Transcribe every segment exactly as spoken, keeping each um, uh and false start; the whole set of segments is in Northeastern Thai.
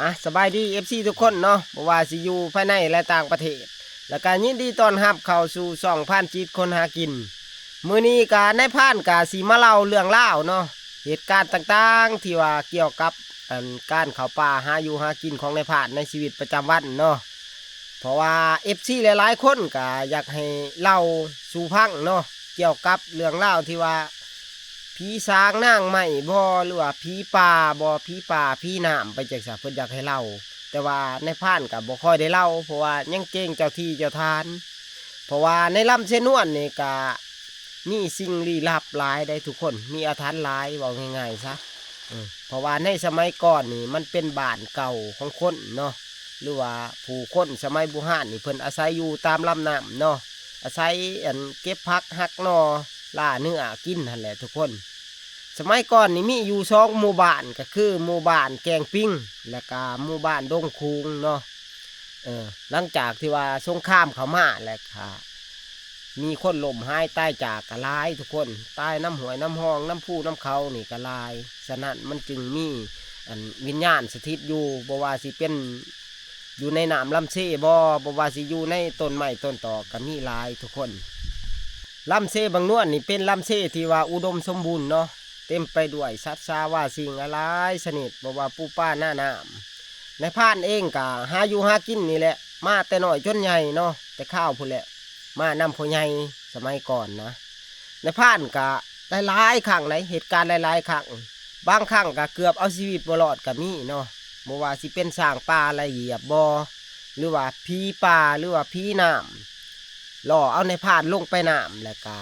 อ่ะ สบายดี เอฟซี ทุกคนเนาะ บ่ว่าสิอยู่ภายในและต่างประเทศ แล้วก็ยินดีต้อนรับเข้าสู่ช่องพรานจิตคนหากิน มื้อนี้ก็นายพรานก็สิมาเล่าเรื่องราวเนาะ เหตุการณ์ต่างๆ ที่ว่าเกี่ยวกับ อัน การเข้าป่าหาอยู่หากินของนายพรานในชีวิตประจำวันเนาะ เพราะว่า เอฟซี หลายๆ คนก็อยากให้เล่าสู่ฟังเนาะ เกี่ยวกับเรื่องราวที่ว่า ผีสางนางไม้บ่ หรือว่าผีป่าบ่ ผีป่าผีน้ำไปจั่งซั้น เพิ่นอยากให้เล่า แต่ว่านายพรานก็บ่ค่อยได้เล่า เพราะว่ายังเกรงเจ้าที่เจ้าทาง เพราะว่าในลำเชนวนนี่ก็มีสิ่งลี้ลับหลายเด้ทุกคน มีอาถรรพ์หลาย เว้าง่ายๆซะ เออ เพราะว่าในสมัยก่อนนี่มันเป็นบ้านเก่าของคนเนาะ หรือว่าผู้คนสมัยโบราณนี่เพิ่นอาศัยอยู่ตามลำน้ำเนาะ อาศัย อัน เก็บผักหักหน่อ ล่าเนื้อกินหั้นแหละทุกคน สมัยก่อนนี่มีอยู่สองหมู่บ้าน ก็คือหมู่บ้านแกงปิง และก็หมู่บ้านดงคูงเนาะ เออ หลังจากที่ว่าสงครามเข้ามาแล้วก็มีคนล้มหายตายจากก็หลายทุกคน ตายนำห้วยนำหนอง นำภูนำเขานี่ก็หลาย ฉะนั้นมันจึงมี อัน วิญญาณสถิตอยู่ บ่ว่าสิเป็นอยู่ในน้ำลำเซบ่ บ่ว่าสิอยู่ในต้นไม้ต้นตอกก็มีหลายทุกคน ลำเซบางนวลนี่เป็นลำเซที่ว่าอุดมสมบูรณ์เนาะ เต็มไปด้วยสัตว์สาราสิ่งหลายชนิด บ่ว่าปูปลาหน้าน้ำ นายพรานเองก็หาอยู่หากินนี่แหละ มาแต่น้อยจนใหญ่เนาะ แต่คาวพู้นแหละ มานำพ่อใหญ่สมัยก่อนนะ นายพรานก็หลายๆ ครั้งเลย เหตุการณ์หลายๆ ครั้ง บางครั้งก็เกือบเอาชีวิตบ่รอดก็มีเนาะ บ่ว่าสิเป็นช้างป่าไล่เหยียบบ่ หรือว่าผีป่า หรือว่าผีน้ำ ล่อเอานายพรานลงไปน้ำ แล้วก็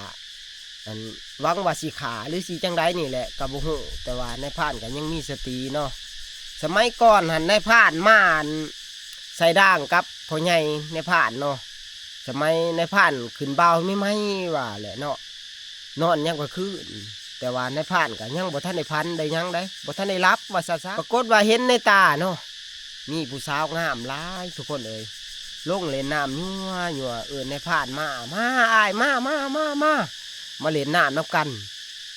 อัน หวังว่าสิฆ่าหรือสิจั่งใดนี่แหละก็บ่ฮู้ แต่ว่านายพรานก็ยังมีสติเนาะ สมัยก่อนหั้นนายพรานมา อัน ใส่ด่างกับพ่อใหญ่นายพรานเนาะ สมัยนายพรานขึ้นบ่าวใหม่ๆ ว่าแหละเนาะ นอนยามกลางคืน แต่ว่านายพรานก็ยังบ่ทันได้ฝันได้หยังใด บ่ทันได้หลับว่าซะซะ ปรากฏว่าเห็นในตาเนาะ มีผู้สาวงามหลายทุกคนเอ้ย ลงเล่นน้ำยั่วยั่ว เอิ้นนายพรานมา มาอ้าย มา มา มา มา มาเล่นน้ำนำกัน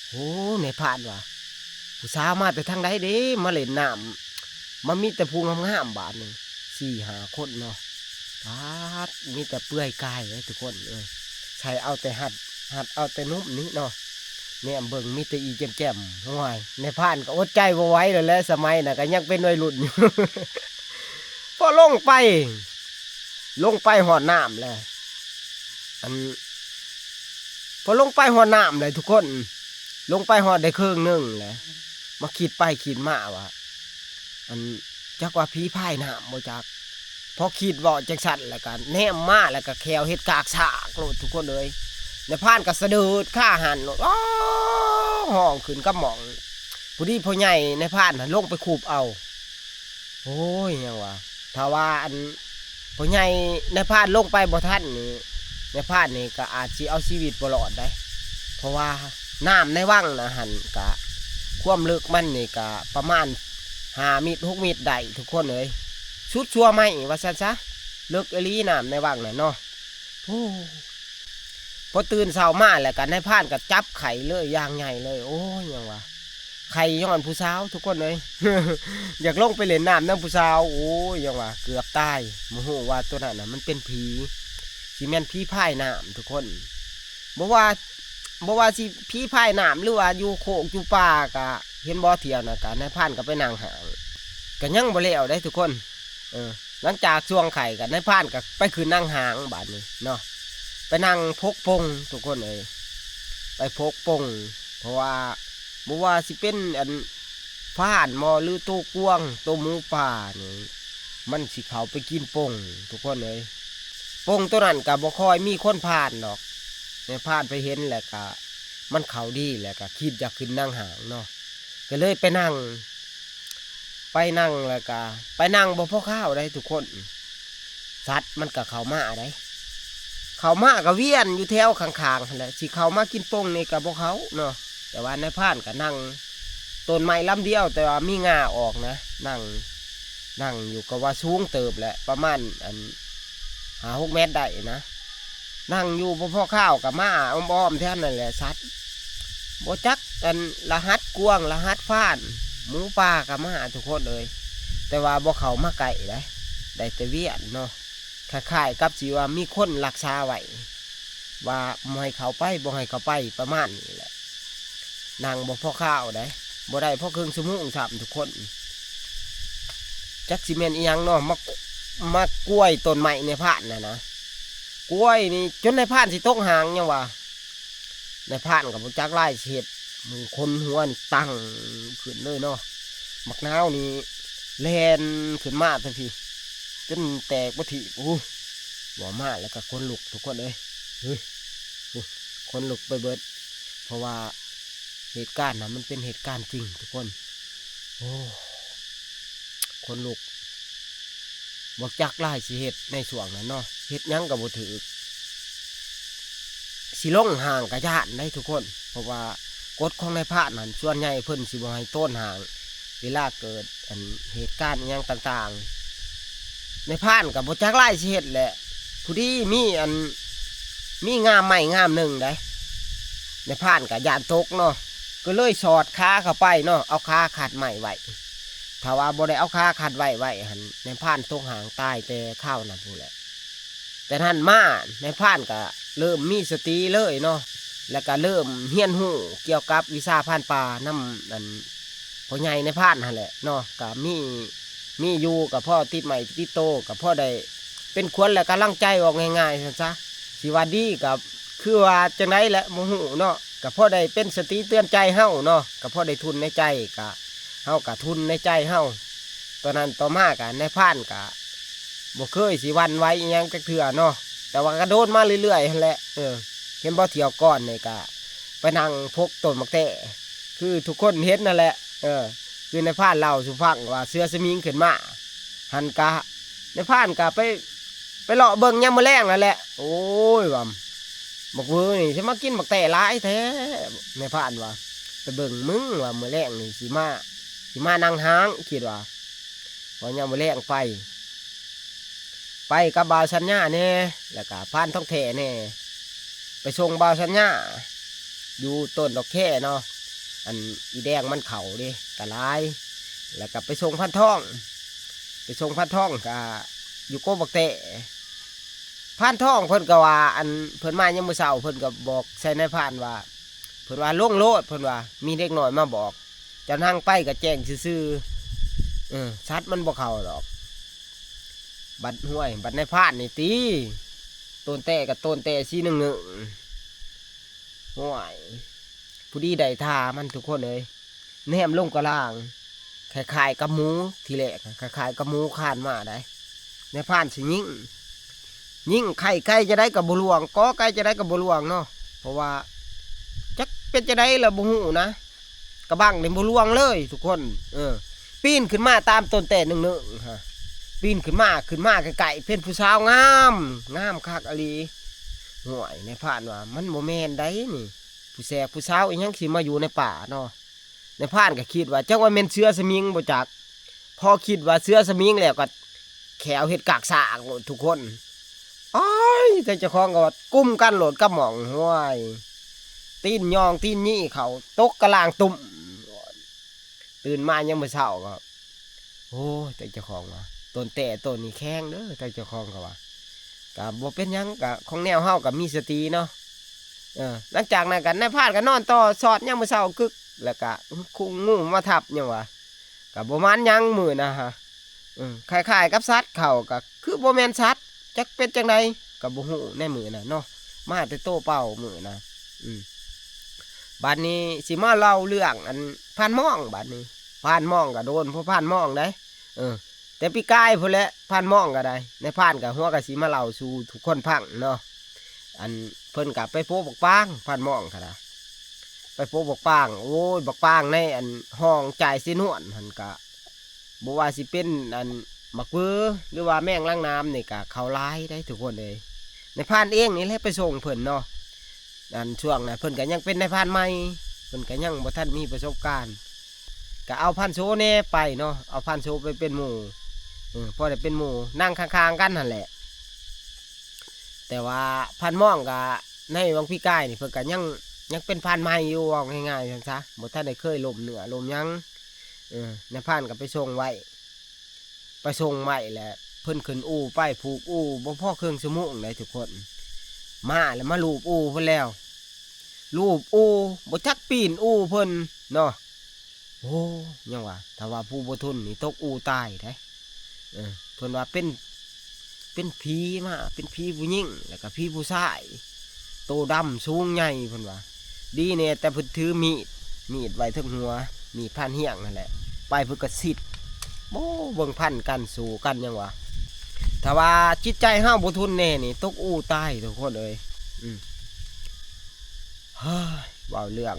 โอ้ นายพรานว่า ผู้สาวมาแต่ทางใดเด้ มาเล่นน้ำ มามีแต่ผู้งามๆ บาดนี่ สี่ห้าคนเนาะ ป๊าด มีแต่เปลือยกายเลยทุกคนเอ้ย ใส่เอาแต่หัด หัดเอาแต่นุ่มนี่เนาะ แนมเบิ่งมีแต่อีแจ่มๆ ห้วย นายพรานก็อดใจบ่ไหวแล้วแหละ สมัยน่ะก็ยังเป็นวัยรุ่นอยู่ พอลงไป ลงไปฮอดน้ำแล้ว อัน พอลงไปฮอดน้ำเลยทุกคน ลงไปฮอดได้ครึ่งหนึ่งแล้ว มาคิดไปคิดมาว่า อัน จักว่าผีพายน้ำบ่จัก พอคิดเว้าจั่งซั้นแล้วก็แนมมาแล้วก็แข้วเฮ็ดกากซากโลดทุกคนเอ้ย นายพรานก็สะดุดขาหันโลด อ้อ ฮ้องขึ้นกับหม่อง พอดีพ่อใหญ่นายพรานหั้นลงไปคูบเอา โอ้ย ยังว่า ถ้าว่าอัน พ่อใหญ่นายพรานลงไปบ่ทันนี่ นายพรานนี่ก็อาจสิเอาชีวิตบ่รอดได้ เพราะว่าน้ำในวังนะหั่นก็ ความลึกมันนี่ก็ประมาณห้าเมตร หกเมตรได้ทุกคนเอ้ย สุดซั่วไม้ว่าซั่นซะ เลิกอีหลีน้ำในวังน่ะเนาะ โอ้ พอตื่นเช้ามาแล้วก็นายพรานก็จับไข่เลยอย่างใหญ่เลย โอ้ย ยังว่า ไข่ย้อนผู้สาวทุกคนเอ้ย อยากลงไปเล่นน้ำนำผู้สาว โอ้ย ยังว่า เกือบตาย บ่ฮู้ว่าตัวนั้นน่ะมันเป็นผี สิแม่นผีพายน้ำทุกคน บ่ว่า บ่ว่าสิผีพายน้ำ หรือว่าอยู่โคกอยู่ป่า ก็เห็นบ่ เที่ยวน่ะ ก็นายพรานก็ไปนั่งห้าง ก็ยังบ่แล้วเด้ทุกคน เออ หลังจากส่วงไข่ก็นายพรานก็ไปขึ้นนั่งห้างบาดนี้เนาะ ไปนั่งพกปงทุกคนเอ้ย ไปพกปง เพราะว่าบ่ว่าสิเป็นอันฟานบ่ หรือโตกวาง โตหมูป่านี่ มันสิเข้าไปกินปงทุกคนเอ้ย ปงตัวนั้นก็บ่ค่อยมีคนผ่านดอก นายพรานไปเห็นแล้วก็ มันเข้าดีแล้วก็คิดอยากขึ้นนั่งห้างเนาะ ก็เลยไปนั่ง ไปนั่งแล้วก็ ไปนั่งบ่พอคาวได้ทุกคน สัตว์มันก็เข้ามาได้ เข้ามาก็เวียนอยู่แถวข้างๆ หั้นแหละ สิเข้ามากินปงนี่ก็บ่เข้าเนาะ แต่ว่านายพรานก็นั่ง ต้นไม้ลำเดียว แต่ว่ามีง่าออกนะ นั่ง นั่งอยู่ก็ว่าสูงเติบแหละ ประมาณอัน ห้าหกเมตรได้นะ นั่งอยู่บ่พอคาวก็มาอ้อมๆ แถวนั่นแหละสัตว์ บ่จักอันรหัสกวางรหัสฟาน หมูป่าก็มาทุกคนเอ้ย แต่ว่าบ่เข้ามาใกล้ได้ ได้แต่เวียนเนาะ คล้ายๆกับสิว่ามีคนรักษาไว้ ว่าบ่ให้เข้าไป บ่ให้เข้าไป ประมาณนี้แหละ นั่งบ่พอคาวได้ บ่ได้พอครึ่งชั่วโมงซ้ำทุกคน จักสิแม่นอีหยังเนาะ มา มากวยต้นไม้นายพรานน่ะนะ กวยนี่จนนายพรานสิตกหางยังว่า นายพรานก็บ่จักลายสิเฮ็ด มึงขนหัวนี่ตั้งขึ้นเลยเนาะ บักนาวนี่แล่นขึ้นมาทันที จนแตกบ่ถีบ อู้ เว้ามาแล้วก็ขนลุกทุกคนเอ้ย เฮ้ย ขนลุกไปเบิด เพราะว่าเหตุการณ์น่ะมันเป็นเหตุการณ์จริงทุกคน โอ้ ขนลุก บ่จักลายสิเฮ็ดในช่วงนั้นเนาะ เฮ็ดหยังก็บ่ถืก สิลงห้างก็ย้านได้ทุกคน เพราะว่ากฎของนายพรานนั่น ส่วนใหญ่เพิ่นสิบ่ให้โตนห้าง เวลาเกิดอันเหตุการณ์อิหยังต่างๆ นายพรานก็บ่จักลายสิเฮ็ดแหละ ผู้ดีมีอัน มีง่ามไม้ง่ามหนึ่งได้ นายพรานก็ย้านตกเนาะ ก็เลยสอดขาเข้าไปเนาะ เอาขาขัดไม้ไว้ ถ้าว่าบ่ได้เอาขาขัดไว้ไว้หั่น นายพรานตกหางตายแต่คราวนั้นพู้นแหละ แต่นั้นมานายพรานก็เริ่มมีสติเลยเนาะ แล้วก็เริ่มเรียนรู้เกี่ยวกับวิชาพรานป่านำอันพ่อใหญ่นายพรานหั่นแหละเนาะ ก็มี มีอยู่ก็พอติดไม้ติดโต ก็พอได้เป็นขวัญและกำลังใจ เว้าง่ายๆซั่นซะ สิว่าดีก็คือว่าจั่งใดแหละบ่ฮู้เนาะ ก็พอได้เป็นสติเตือนใจเฮาเนาะ ก็พอได้ทุนในใจ ก็เฮาก็ทุนในใจเฮา ตอนนั้นต่อมาก็นายพรานก็บ่เคยสิหวั่นไหวอิหยังจักเทื่อเนาะ แต่ว่าก็โดนมาเรื่อยๆหั่นแหละ เออ เห็นบ่ เที่ยวก่อนนี่ก็ไปนั่งพกต้นบักแต้ คือทุกคนเห็นนั่นแหละ เออ คือนายพรานเล่าสู่ฟังว่าเสือสมิงขึ้นมา หั่นกะ นายพรานกะไป ไปเลาะเบิ่งยามมื้อแลงนั่นแหละ โอ้ย ว่า บักเวอนี่สิมากินบักแต้หลายแท้ นายพรานว่า ไปเบิ่งมึงว่ามื้อแลงนี่สิมา สิมานั่งห้าง คิดว่า พอยามมื้อแลงไป ไปกับบ่าวสัญญาแหน่ แล้วก็พรานทองแท้แหน่ ไปส่งบ่าวสัญญา อยู่ต้นดอกแคเนาะ อันอีแดงมันเข้าเด้ ก็หลาย แล้วก็ไปส่งพรานทอง ไปส่งพรานทองก็อยู่กกบักแต้ พรานทองเพิ่นก็ว่า อันเพิ่นมายามมื้อเช้า เพิ่นก็บอกใส่นายพรานว่า เพิ่นว่า "ลงโลด" เพิ่นว่า "มีเด็กน้อยมาบอก เจ้านั่งไปก็แจ้งซื่อๆ เออ สัตว์มันบ่เข้าดอก" บัดห้วย บัดนายพรานนี่ติ ต้นแต้ก็ต้นแต้สีเหนึ่งๆ ห้วย ผู้ดีได้ท่ามันทุกคนเอ้ย แนมลงกะลาง คล้ายๆกับหมู ทีแรกอะ คล้ายๆกับหมูคานมาได้ นายพรานสิยิง ยิงไข่ไก่จะได้กับบ่ล่วง กอไก่จะได้กับบ่ล่วงเนาะ เพราะว่าจักเป็นจะได้ละบ่ฮู้นะ กะบังนี่บ่ล่วงเลยทุกคน เออ ปีนขึ้นมาตามต้นแต้หนึ่งๆ ฮะ ปีนขึ้นมา ขึ้นมาใกล้ๆ เป็นผู้สาวงาม งามคักอีหลี ห้วย นายพรานว่า "มันบ่แม่นไดนี่ ผู้แสกผู้สาวอีหยังสิมาอยู่ในป่าเนาะ" นายพรานก็คิดว่า "จักว่าแม่นเสือสมิงบ่จัก" พอคิดว่าเสือสมิงแล้วก็แข้วเฮ็ดกากซากโลดทุกคน อ้าย แต่เจ้าของก็ว่ากุมกันโลดกับหม่อง ห้วย ตีนย่องตีนยี่เข้า ตกกะลางตุ้ม ตื่นมายังมื้อเช้าก็ โอ้ย แต่เจ้าของว่า "ต้นแต้ต้นนี้แข็งเด้อ" แต่เจ้าของก็ว่า "ก็บ่เป็นหยัง ก็ของแนวเฮาก็มีสติเนาะ" เออ หลังจากนั้นก็นายพรานก็นอนต่อ สอดยามมื้อเช้ากึก แล้วก็คุงงูมาทับหยังวะ ก็บ่หมานหยังมื้อนะฮะ เออ คล้ายๆกับสัตว์เข้า ก็คือบ่แม่นสัตว์ จักเป็นจั่งใดก็บ่ฮู้ในมื้อนั้นเนาะ มาแต่โตเปล่ามื้อนะ อืม บัดนี้สิมาเล่าเรื่องอันพรานม่อง บัดนี้ พรานม่องก็โดน เพราะพรานม่องได้ เออ แต่ปีกายพู้นแหละ พรานม่องก็ได้ นายพรานก็หัวก็สิมาเล่าสู่ทุกคนฟังเนาะ อันเพิ่นก็ไปโปะบักปาง พรานม่องก็ได้ ไปโปะบักปาง โอ้ย บักปางในอันห้องจ่ายสีนวลหั่นก็ บ่ว่าสิเป็นอันบักเวอ หรือว่าแมงลังน้ำนี่ก็เข้าหลายได้ทุกคนเอ้ย นายพรานเองนี่แหละไปส่งเพิ่นเนาะ อันช่วงนั้นเพิ่นก็ยังเป็นนายพรานใหม่ เพิ่นก็ยังบ่ทันมีประสบการณ์ ก็เอาพรานโสแหน่ไปเนาะ เอาพรานโสไปเป็นหมู่ เออ พอได้เป็นหมู่ นั่งข้างๆกันหั่นแหละ แต่ว่าพรานม่องก็ในวังปีกายนี่เพิ่นก็ยัง ยังเป็นพรานใหม่อยู่ เว้าง่ายๆซั่นซะ บ่ทันได้เคยล้มเนื้อล้มหยัง เออ นายพรานก็ไปส่งไว้ ไปส่งไม้แหละ เพิ่นขึ้นอู่ไปผูกอู่บ่พอเคิ่งชั่วโมงได๋ทุกคน มาแล้วมาลูบอู่เพิ่นแล้ว ลูบอู่ บ่จักปีนอู่เพิ่นเนาะ โอ้ ยังว่า ถ้าว่าผู้บ่ทนนี่ตกอู่ตายได๋ เออ เพิ่นว่าเป็น เป็นผีมา เป็นผีผู้หญิง แล้วก็ผีผู้ชาย โตดำสูงใหญ่เพิ่นว่า ดีแน่แต่เพิ่นถือมีด มีดไว้เทิงหัว มีดพานเฮี้ยงนั่นแหละ ไปเพิ่นก็สิด โอ้ เบิ่งพันกันสู้กันยังว่า ถ้าว่าจิตใจเฮาบ่ทนแน่นี่ ตกอู่ตายทุกคนเอ้ย อืม เฮ้ย เว้าเรื่อง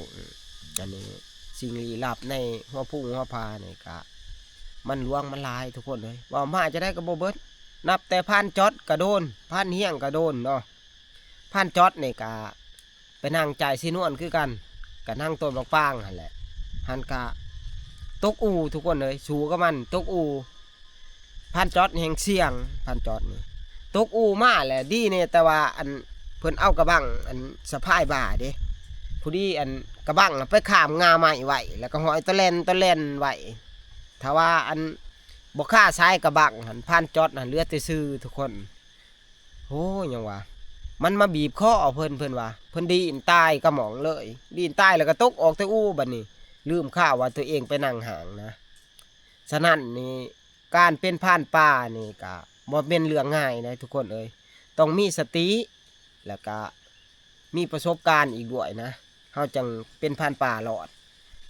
อันนี้ สิ่งลี้ลับในหัวภูหัวผานี่กะ มันหลวงมันหลายทุกคนเอ้ย เว้ามาจะได้ก็บ่เบิด นับแต่พานจ๊อดก็โดน พานเฮี้ยงก็โดนเนาะ พานจ๊อดนี่กะ ไปนั่งจ่ายสีนวลคือกัน ก็นั่งต้นบักปางหั่นแหละ หั่นกะ ตกอู่ทุกคนเอ้ย สู้กับมัน ตกอู่ พานจ๊อดแฮงเสี่ยง พานจ๊อดนี่ ตกอู่มาแหละ ดีแน่แต่ว่าอัน เพิ่นเอากะบัง อันสะพายบ่าเด้ ผู้ดีอันกะบังน่ะไปข้ามง่าไม้ไว้ แล้วก็ห้อยตะแล่นตะแล่นไว้ ถ้าว่าอันบ่คาสายกะบังหั่น พานจ๊อดหั่นเหลือแต่ซื่อทุกคน โอ้ ยังว่า มันมาบีบคอเพิ่น เพิ่นว่า เพิ่นดีดตายกะหม่องเลย ดีดตายแล้วก็ตกออกแต่อู่บัดนี้ ลืมข่าวว่าตัวเองไปนั่งห้างนะ ฉะนั้นนี่ การเป็นพรานป่านี่กะบ่แม่นเรื่องง่ายนะทุกคนเอ้ย ต้องมีสติ แล้วกะมีประสบการณ์อีกด้วยนะ เฮาจั่งเป็นพรานป่ารอด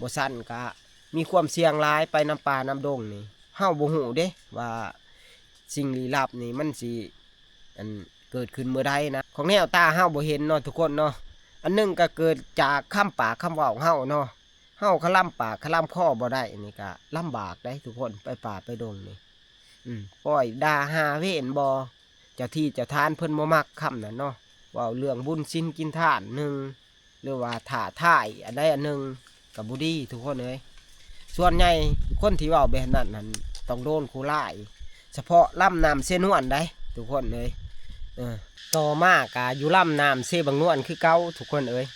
บ่ซั้นกะมีความเสี่ยงหลาย ไปนำป่านำดงนี่ เฮาบ่ฮู้เด้ว่าสิ่งลี้ลับนี่มันสิ อัน เกิดขึ้นเมื่อใดนะ ของแนวตาเฮาบ่เห็นเนาะทุกคนเนาะ อันหนึ่งก็เกิดจากคำปากคำเว้าเฮาเนาะ เฮาคะลำปากคะลำคอบ่ได้นี่ก็ลำบากเด้ทุกคน ไปป่าไปดงนี่ อืม ปล่อยด่าหาเวรบ่ เจ้าที่เจ้าทานเพิ่นบ่มักคำนั้นเนาะ เว้าเรื่องบุญศีลกินทานหนึ่ง หรือว่าท้าทายอันใดอันหนึ่งก็บ่ดีทุกคนเอ้ย ส่วนใหญ่คนที่เว้าแบบนั้นหั่นต้องโดนคู่ร้าย เฉพาะลำน้ำเซนวนได๋ทุกคนเอ้ย เออ ต่อมากะอยู่ลำน้ำเซบักนวนคือเก่าทุกคนเอ้ย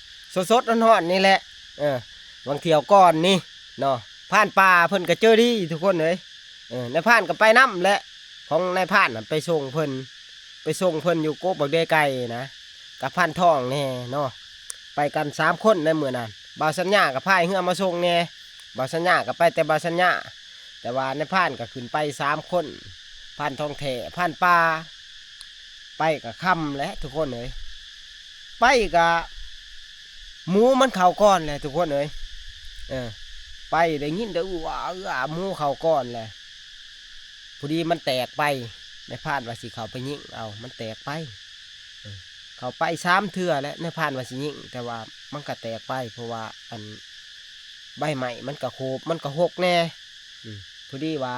สดๆร้อนๆนี่แหละ เออ บางเที่ยวก่อนนี่เนาะ พรานป่าเพิ่นก็เจอดีทุกคนเอ้ย เออ นายพรานก็ไปนำแหละ ของนายพรานน่ะไปส่งเพิ่น ไปส่งเพิ่นอยู่กกบักเดือยไก่นะ กับพรานทองแน่เนาะ ไปกันสามคนในมื้อนั้น บ่าวสัญญาก็พายเฮือมาส่งแน่ บ่าวสัญญาก็ไปแต่บ่าวสัญญา แต่ว่านายพรานก็ขึ้นไปสามคน พรานทองแท้ พรานป่า ไปก็ค่ำแหละทุกคนเอ้ย ไปก็หมูมันเข้าก่อนแหละทุกคนเอ้ย เออ ไปได้ยินแต่อู้อ้าอื้ออ้า หมูเข้าก่อนแหละ พอดีมันแตกไป นายพรานว่าสิเข้าไปยิงเอา มันแตกไป เออ เข้าไปสามเทื่อแล้ว นายพรานว่าสิยิง แต่ว่ามันก็แตกไป เพราะว่าอันใบไม้มันก็โขบ มันก็หกแน่ อืม พอดีว่า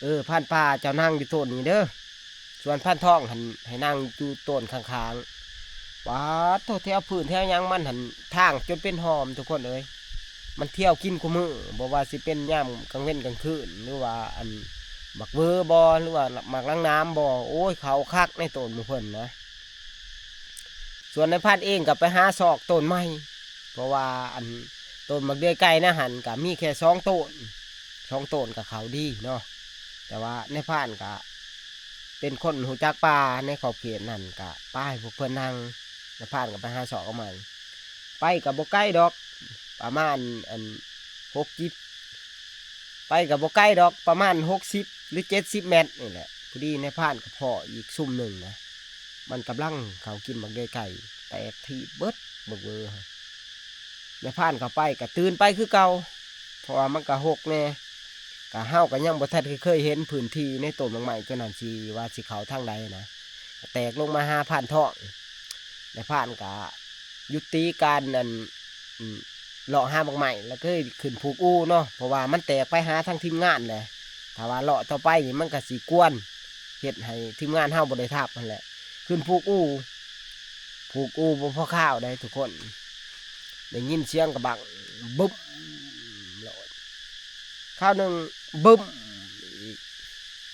เออ พรานป่าเจ้านั่งอยู่ต้นนี้เด้อ ส่วนพรานทองหั่นให้นั่งอยู่ต้นข้างๆ ป๊าดโธ่ แถวพื้นแถวหยังมันหั่น ทางจนเป็นหอมทุกคนเอ้ย มันเที่ยวกินคู่มื้อ บ่ว่าสิเป็นยามกลางเว็นกลางคืน หรือว่าอันบักเวอบ่ หรือว่าหมากนางหนามบ่ โอ้ย เข้าคักในต้นหมู่เพิ่นนะ ส่วนนายพรานเองก็ไปหาซอกต้นใหม่ เพราะว่าอันต้นบักเดือยไก่นะหั่นก็มีแค่สองต้น สองต้นก็เข้าดีเนาะ แต่ว่านายพรานก็เป็นคนฮู้จักป่าในขอบเขตนั่น ก็ปาให้พวกเพิ่นนั่ง นายพรานก็ไปหาซอกเอาใหม่ ไปก็บ่ไกลดอก ประมาณอันหกสิบ ไปก็บ่ไกลดอก ประมาณหกสิบหรือเจ็ดสิบเมตรนี่แหละ พอดีนายพรานก็พ้ออีกซุมหนึ่งนะ มันกำลังเข้ากินบักเดือยไก่ แตกถีบเบิดบักเวอหั่น นายพรานเข้าไปก็ตื่นไปคือเก่า เพราะว่ามันก็หกแน่ ก็เฮาก็ยังบ่ทันเคยเห็นพื้นที่ในต้นบักไม้ต้นนั้นสิว่าสิเข้าทางใดนะ ก็แตกลงมาหาพรานทอง นายพรานก็ยุติการอัน อืม เลาะหาบักไม้ แล้วก็ขึ้นผูกอู่เนาะ เพราะว่ามันแตกไปหาทางทีมงานแหละ ถ้าว่าเลาะต่อไปนี่มันก็สิกวน เฮ็ดให้ทีมงานเฮาบ่ได้ทับหั่นแหละ ขึ้นผูกอู่ ผูกอู่บ่พอคาวได้ทุกคน ได้ยินเสียงกะบัง บึ้มโลด คราวหนึ่ง บึ้มอีก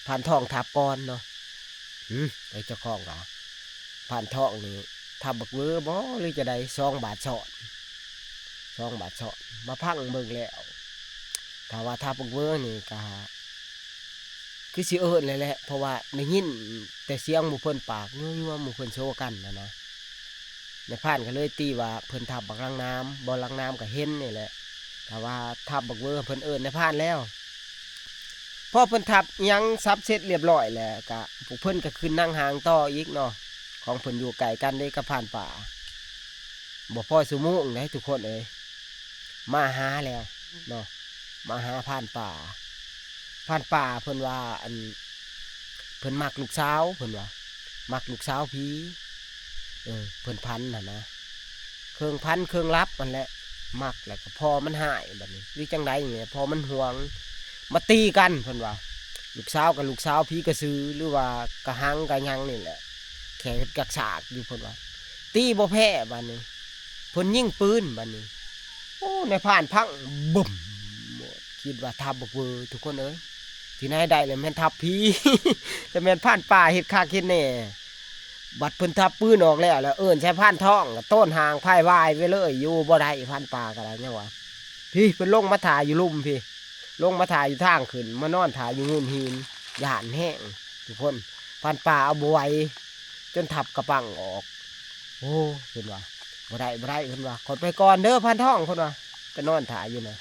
พรานทองทับก่อนเนาะ หืม ไอ้เจ้าของว่า พรานทองนี่ทับบักเวอบ่ หรือจะได้สองบาทซ้อน สองบาทซ้อน มาพังเบิ่งแล้ว ถ้าว่าทับบักเวอนี่ก็ คือสิเอิ้นเลยแหละ เพราะว่าได้ยินแต่เสียงหมู่เพิ่นปากยัวๆ หมู่เพิ่นโซกันนะนะ นายพรานก็เลยตีว่าเพิ่นทับบักลังน้ำ บ่ลังน้ำก็เห็นนี่แหละ แต่ว่าทับบักเวอเพิ่นเอิ้นนายพรานแล้ว พอเพิ่นทับหยังสับเสร็จเรียบร้อยแล้วก็พวกเพิ่นก็ขึ้นนั่งหางต่ออีกเนาะ ของเพิ่นอยู่ไกลกันเด้กับพรานป่า บ่พอชั่วโมงได้ทุกคนเอ้ย มาหาแล้วเนาะ มาหาพรานป่า พรานป่าเพิ่นว่าอัน เพิ่นมักลูกสาวเพิ่นว่า มักลูกสาวผี เออ เพิ่นฝันหั่นนะ เครื่องฝันเครื่องหลับมันแหละ มักแล้วก็พ่อมันหายบัดนี้ หรือจังใดเนี่ย พ่อมันหวง มาตีกันเพิ่นว่า ลูกสาวกับลูกสาวผีกระสือ หรือว่ากระหังกระหยังนี่แหละ แขกกักสากอยู่เพิ่นว่า ตีบ่แพ้บัดนี้ เพิ่นยิงปืนบัดนี้ โอ้ นายพรานพัง บึ้ม คิดว่าทับบักเวอทุกคนเอ้ย ที่ไหนได้เลยแม่นทับผี แต่แม่นพรานป่าเฮ็ดคักเฮ็ดแน่ บัดเพิ่นทับปืนออกแล้ว แล้วเอิ้นใส่พรานทองก็โต้นหางพายวายไปเลย อยู่บ่ได้พรานป่าก็ได้ยังวะ พี่เพิ่นลงมาถ่าอยู่ลุ่มพี่ ลงมาถ่าอยู่ทางขึ้น มานอนถ่าอยู่งุนหิน ย่านแฮงทุกคน พรานป่าเอาบ่ไหว จนทับกระปังออก โอ้ เพิ่นว่า บ่ได้ บ่ได้ เพิ่นว่า "ข้อยไปก่อนเด้อพรานทอง" เพิ่นว่า ไปนอนถ่าอยู่นะ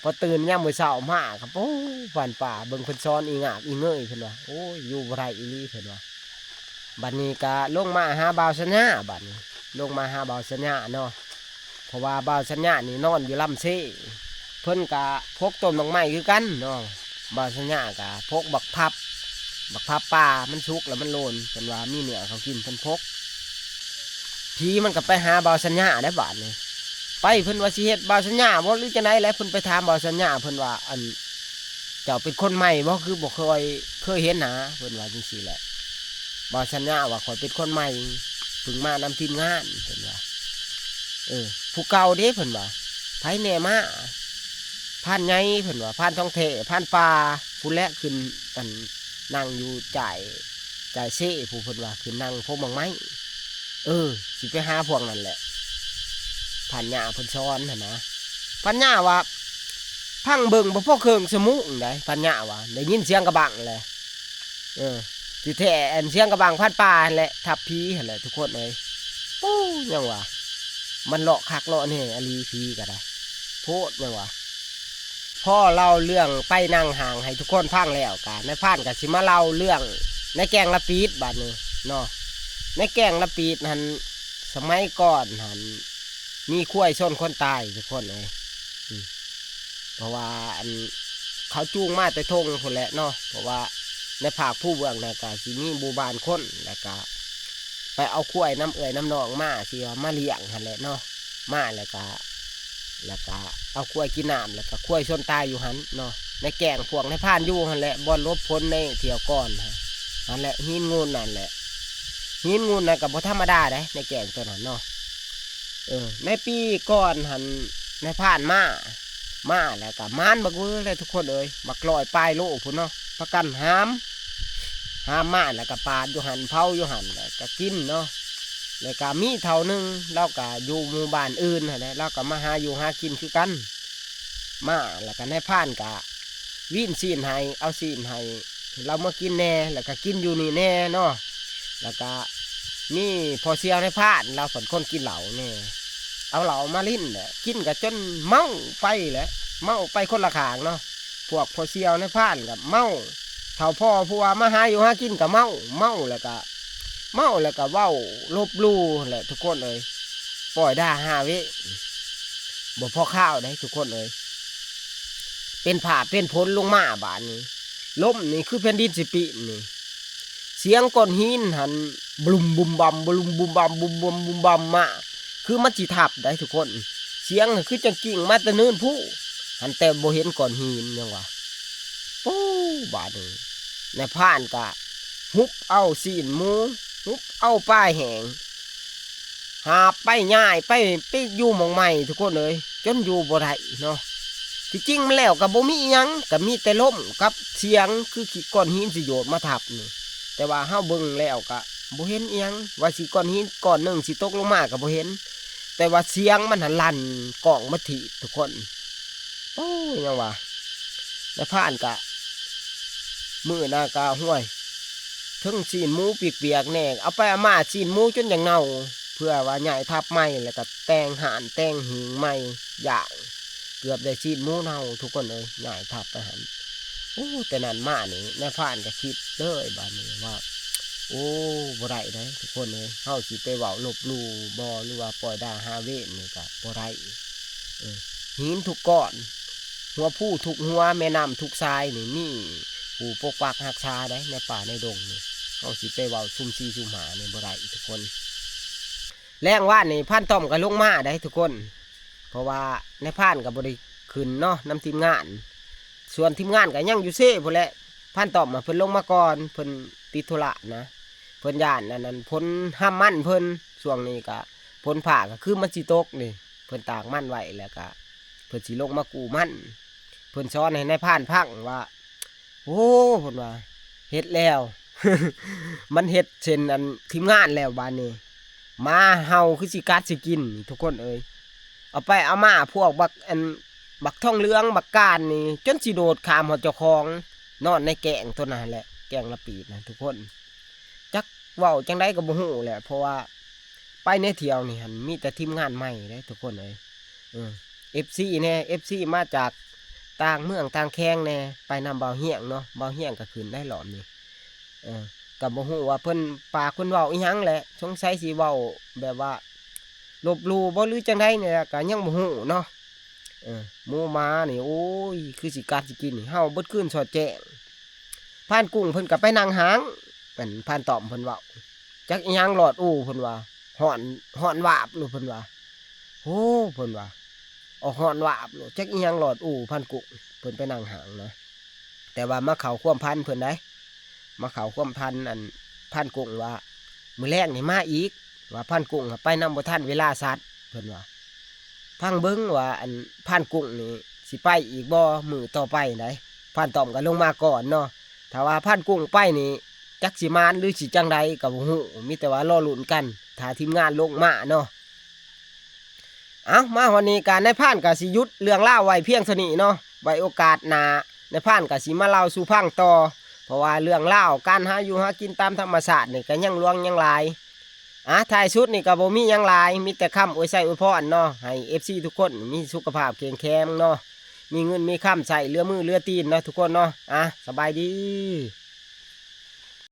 พอตื่นยามมื้อเช้ามาก็ โอ้ พรานป่า เบิ่งเพิ่นซ้อนอีหงาบอีเหงย เพิ่นว่า โอ้ย อยู่บ่ได้อีหลี เพิ่นว่า บัดนี้ก็ลงมาหาบ่าวสัญญา บัดนี้ ลงมาหาบ่าวสัญญาเนาะ เพราะว่าบ่าวสัญญานี่นอนอยู่ลำเซ เพิ่นก็พกต้นดอกไม้คือกันเนาะ บ่าวสัญญาก็พกบักผับ บักผับป่า มันสุกแล้วมันโลน เพิ่นว่ามีเนื้อเขากิน เพิ่นพก ผีมันก็ไปหาบ่าวสัญญาได้บาดนี้ ไปเพิ่นว่าสิเฮ็ดบ่าวสัญญาบ่หรือจังใด๋แหละ เพิ่นไปถามบ่าวสัญญา เพิ่นว่า "อัน เจ้าเป็นคนใหม่บ่ คือบ่เคย เคยเห็นหน้า" เพิ่นว่าจังซี่แหละ บ่าวสัญญาว่า "ข้อยเป็นคนใหม่ เพิ่งมานำทีมงาน" เพิ่นว่า "เออ ผู้เก่าเด้" เพิ่นว่า "ไผแหน่มา" "พรานใหญ่" เพิ่นว่า "พรานทองแท้ พรานป่า ผู้แลขึ้น อัน นั่งอยู่จ่าย จ่ายเซผู้" เพิ่นว่า "ขึ้นนั่งพงหมากไม้ เออ สิไปหาพวกนั้นแหละ" พรานย่าเพิ่นสอนหั่นนะ พรานย่าว่า พังเบิ่งบ่พอเครื่องสมุงได้ พรานย่าว่า ได้ยินเสียงกระบังแหละ เออ ที่แท้อันเสียงกระบังพรานป่าหั่นแหละ ทับผีหั่นแหละทุกคนเอ้ย โอ้ ยังว่า มันเลาะคักเลาะแน่อหลีผีก็ได้ โพดยังว่า พอเล่าเรื่องไปนั่งห่างให้ทุกคนฟังแล้วกะ นายพรานก็สิมาเล่าเรื่องในแกงละปีดบาดนี้เนาะ ในแกงละปีดหั่น สมัยก่อนหั่น มีควายชนคนตายทุกคนเอ้ย อืม เพราะว่าอัน เขาจูงมาแต่ทงพู้นแหละเนาะ เพราะว่าในภาคภูเบื้องน่ะก็สิมีหมู่บ้านคน แล้วก็ไปเอาควายนำเอื้อยนำน้องมา สิว่ามาเลี้ยงหั่นแหละเนาะ มาแล้วก็ แล้วก็เอาควายกินน้ำ แล้วก็ควายชนตายอยู่หั่นเนาะ ในแกงพวกนายพรานอยู่หั่นแหละ บ่อนหลบฝนในเที่ยวก่อนหั่น หั่นแหละ หินงูนนั่นแหละ หินงูนนั่นก็บ่ธรรมดาเด้ ในแกงตัวนั้นเนาะ เออ ในปีก่อนหั่น นายพรานมา มาแล้วก็หมานบักเวอเลยทุกคนเอ้ย บักร้อยปลายโลพู้นเนาะ พากันหาม หามมาแล้วก็ปาดอยู่หั่น เผาอยู่หั่น แล้วก็กินเนาะ แล้วก็มีเฒ่าหนึ่ง ลาวก็อยู่หมู่บ้านอื่นหั่นแหละ ลาวก็มาหาอยู่หากินคือกัน มาแล้วก็นายพรานก็วีนซี้นให้ เอาซี้นให้ลาวมากินแหน่ แล้วก็กินอยู่นี่แหน่เนาะ แล้วก็มีพ่อเสี่ยวนายพราน ลาวเพิ่นคนกินเหล้าแหน่ เอาเหล้ามาลิ้นแหละ กินก็จนเมาไปแหละ เมาไปคนละข้างเนาะ พวกพ่อเสี่ยวนายพรานก็เมา เฒ่าพ่อผู้ว่ามาหาอยู่หากินก็เมา เมาแล้วก็ เมาแล้วก็เว้าลบหลู่แหละทุกคนเอ้ย ป้อยด่าฮาเวะ บ่พอคาวเด้ทุกคนเอ้ย เป็นฟ้าเป็นฝนลงมาบาดนี้ ลมนี่คือแผ่นดินสิปินี่ เสียงก้อนหินหั่น บลุมบุมบำ บลุมบุมบำ บุมบำ บุมบำมา คือมันสิทับได้ทุกคน เสียงคือจังกิ่งมาแต่เนินพุ หั่นแต่บ่เห็นก้อนหินยังวะ ปู๊ บาดนี้ นายพรานก็หุบเอาซี้นหมู หุบเอาปลาแห้ง หาบไปย้ายไป ไปอยู่หม่องใหม่ทุกคนเอ้ย จนอยู่บ่ได้เนาะ ที่จริงมันแล้วก็บ่มีอิหยัง ก็มีแต่ลมกับเสียงคือขี้ก้อนหินสิโยดมาทับนี่ แต่ว่าเฮาเบิ่งแล้วก็บ่เห็นอิหยัง ว่าสิก้อนหินก้อนหนึ่งสิตกลงมาก็บ่เห็น แต่ว่าเสียงมันหั้นลั่นก้องมาถีบทุกคน โอ้ย ยังว่า นายพรานก็ มื้อหน้ากะห้วย เทิงซี้นหมูเปียกๆแหน่ เอาไปเอามาซี้นหมูจนอยากเน่า เพื่อว่าย้ายทัพใหม่ แล้วก็แต่งฮ้านแต่งหิ้งใหม่ย่าง เกือบได้ซี้นหมูเน่าทุกคนเอ้ย ย้ายทัพไปหั้น โอ้ แต่นั้นมานี่ นายพรานก็คิดเลยบาดนี้ว่า โอ้ บ่ได้เด้ทุกคนเอ้ย เฮาสิไปเว้าลบหลู่บ่ หรือว่าปล่อยด่างหาเวรนี่ก็บ่ได้ เออ หินทุกก้อน หัวภูทุกหัว แม่น้ำทุกสายนี่มีผู้ปกปักรักษาเด้ ในป่าในดงนี่ เฮาสิไปเว้าซุ่มสี่ซุ่มห้านี่บ่ได้ทุกคน แลงวานนี่พรานต้อมก็ลงมาเด้ทุกคน เพราะว่านายพรานก็บ่ได้ขึ้นเนาะ นำทีมงาน ส่วนทีมงานก็ยังอยู่เซพู้นแหละ พรานต้อมอะเพิ่นลงมาก่อน เพิ่นติดธุระนะ เพิ่นย้านอันนั้น ผลหำมันเพิ่น ช่วงนี้ก็ฝนฟ้าก็คือมันสิตกนี่ เพิ่นตากมันไว้แล้วก็ เพิ่นสิลงมากู้มัน เพิ่นสอนให้นายพรานฟังว่า โอ้ เพิ่นว่า เฮ็ดแล้ว มันเฮ็ดเช่นอันทีมงานแล้วบาดนี้ หมาเห่าคือสิกัดสิกินนี่ทุกคนเอ้ย เอาไปเอามาพวกบักอัน บักทองเหลืองบักการนี่ จนสิโดดข้ามฮอดเจ้าของ นอนในแก้งตัวนั้นแหละ แก้งละปีดนะทุกคน จักเว้าจั่งใดก็บ่ฮู้แหละ เพราะว่าไปในเที่ยวนี่หั่นมีแต่ทีมงานใหม่เด้ทุกคนเอ้ย เออ เอฟซี แหน่ เอฟซี มาจากต่างเมืองต่างแขวงแหน่ ไปนำบ่าวเฮียงเนาะ บ่าวเฮียงก็ขึ้นได้รอบนี้ เออ ก็บ่ฮู้ว่าเพิ่นปากเพิ่นเว้าอีหยังแหละ สงสัยสิเว้าแบบว่าลบหลู่บ่หรือจั่งใดนี่แหละ ก็ยังบ่ฮู้เนาะ เออ หมูหมานี่ โอ้ย คือสิกัดสิกินนี่ เห่าเบิดคืนสอดแจ้ง พรานกุ้งเพิ่นก็ไปนั่งห้าง อันพรานต้อมเพิ่นเว้า จักอีหยังหลอดอู้เพิ่นว่า ฮ้อน ฮ้อนวาบโลดเพิ่นว่า โอ้ เพิ่นว่า ออกฮ้อนวาบโลด จักอีหยังหลอดอู้พรานกุ้ง เพิ่นไปนั่งห้างนะ แต่ว่ามาเข้าความฝันเพิ่นได้ มาเข้าความฝันอันพรานกุ้งว่า มื้อแลงนี่มาอีก ว่าพรานกุ้งอะไปนำบ่ทันเวลาสัตว์ เพิ่นว่า ฟังเบิ่งว่าอันพรานกุ้งนี่สิไปอีกบ่มื้อต่อไปได๋ พรานต้อมก็ลงมาก่อนเนาะ ถ้าว่าพรานกุ้งไปนี่ จักสิหมานหรือสิจั่งใดก็บ่ฮู้ มีแต่ว่ารอลุ้นกัน ถ้าทีมงานลงมาเนาะ เอ้า มาฮอดนี้ก็นายพรานก็สิหยุดเรื่องราวไว้เพียงเท่านี้เนาะ ไว้โอกาสหน้านายพรานก็สิมาเล่าสู่ฟังต่อ เพราะว่าเรื่องราวการหาอยู่หากินตามธรรมชาตินี่ก็ยังหลวงยังหลาย อ่ะ ท้ายสุดนี่ก็บ่มีหยังหลาย มีแต่คำอวยไส้อวยพรเนาะ ให้ เอฟซี ทุกคนมีสุขภาพเข้มแข็งเนาะ มีเงินมีคำใช้เหลือมือเหลือตีนเนาะทุกคนเนาะ อ่ะ สบายดี